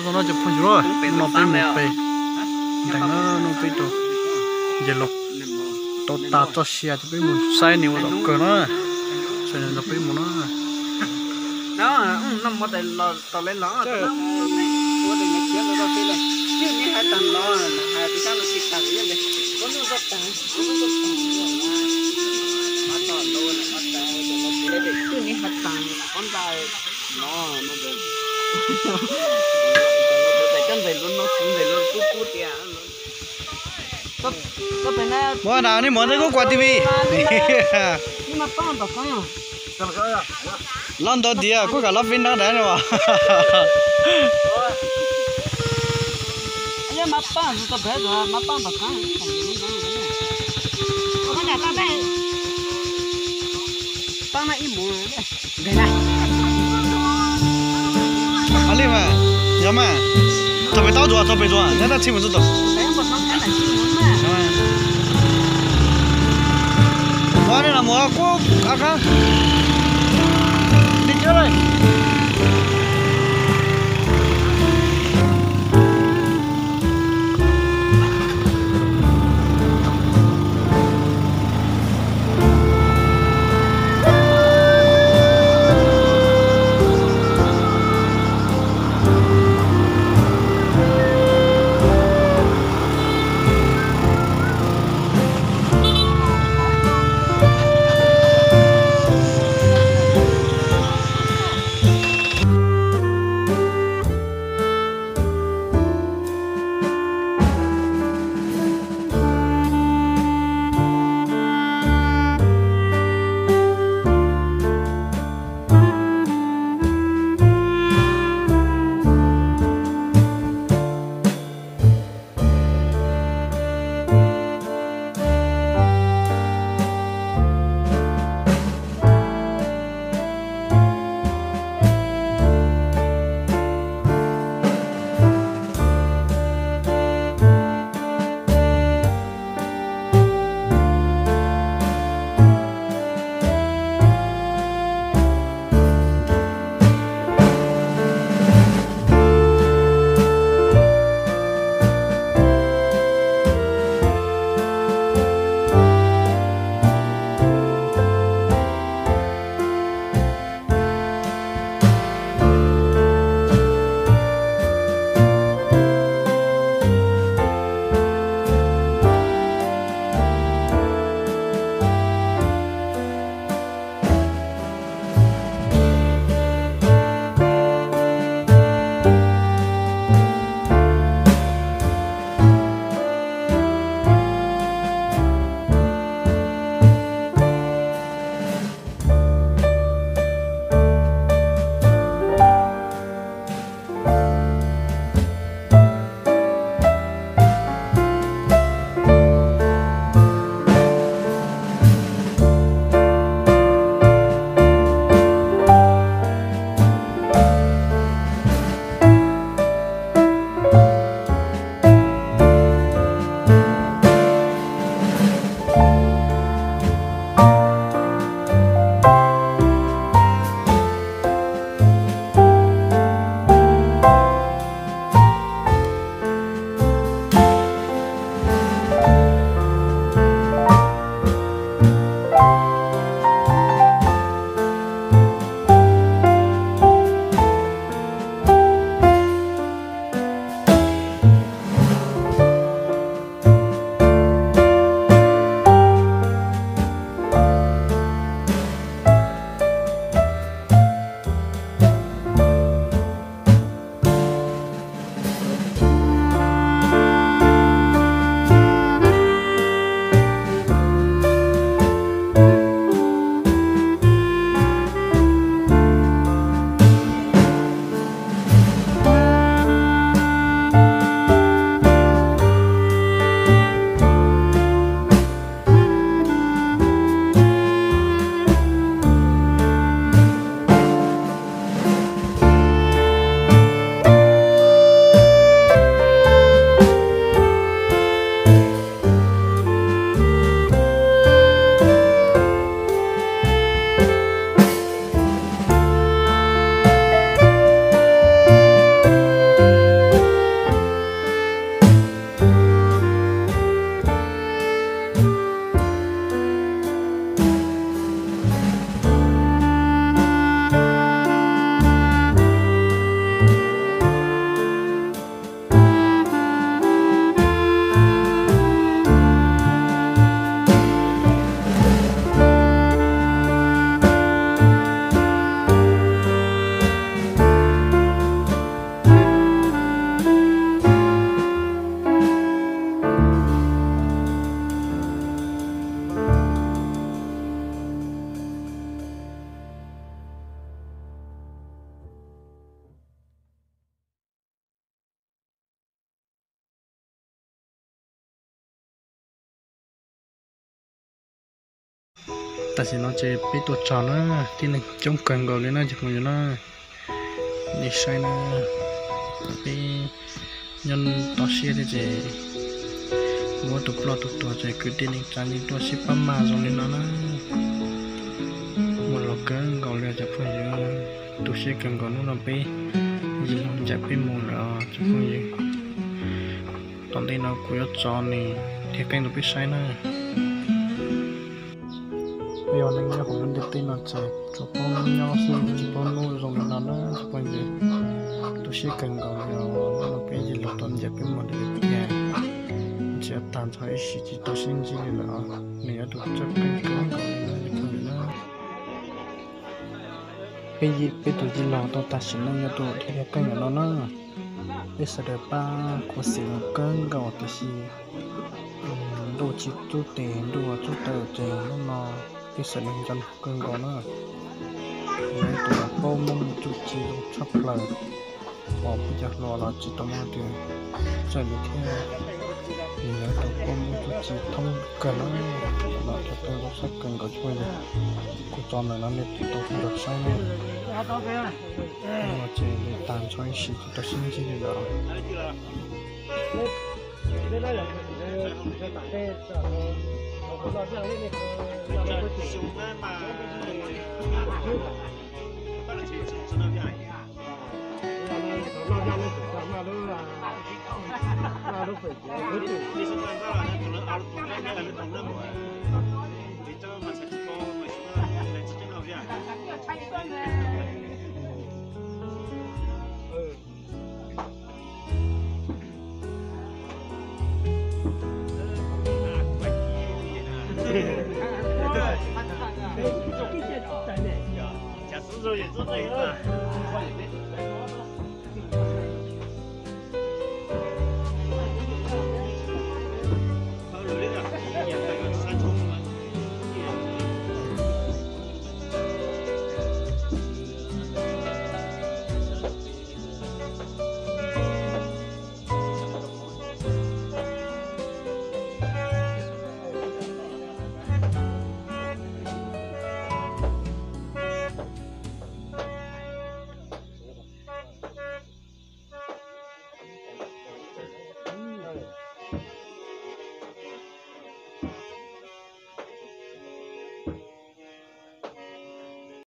No cov phooj ywg, no peb mus pem ntees na, no peb rau Yeloj tau tas txoj sia ces peb mus saib nws ua zaum kawg na. Saib nws nrog peb mus na. Muab na, nej muab tej kub kuas T V. Loj ntau tiag, kuj kam loj peb nrab dab no. Li mas, yog mas, txog pem tau dua, txog pem dua, nyob tab txhij mus txog tus. Ua li los mus kuj qab. Li kiag lawm. Tam sim no ces peb tuaj txog na, tib neeg coob kawg nkaus li na cov phooj ywg na. Nej saib na, peb nyob toj siab thiab ces muab tus ploj tus tuag ces kwv tij neej tsa yeej tuaj sib pab maj zoo li no na. Muaj zog kawg nkaus li cov phooj ywg, tu siab kawg nkaus hnub no peb yig laug ncaim peb mus lawm os cov phooj ywg. Tom ntej no kuv yuav tso nws dhia qeej rau peb saib na. Peb ua neej nyob hauv lub ntiaj teb no ces tsuas paub nyob xwb tsis paub noj zoo li no na cov phooj ywg. Tu siab kawg nkaus li os, hnub no peb yig laug tuaj ncaim peb mus lawm tiag. Ntshe yuav tag nrho ib sim tsis tau sib ntsib li lawm os, nws yog tus txawj qeej kawg nkaus li na cov phooj ywg na. Peb, peb tus yig laug tau tag sim neej yog tus dhia qeej ntawm no na. Peb sawv daws pab khuv xim nws kawg nkaus tiam sis ntuj tsis txub tes ntuj txub taw ces hnub no peb sawv daws nco nws kawg nkaus na. Nws yog tus paub Hmoob txuj ci zoo tshaj plaws, pom peb cov hluas los tsis tau muaj tus txawj li thiab. Nws yog tus paub Hmoob txuj ci thoob kawg na, los cov teeb zoo tshaj kawg nkaus cov phooj ywg. Kuv tso ntawm no nej tiv tau nrog saib na. Hnub no ces tag nrho ib sim tsis tau sib ntsib li lawm.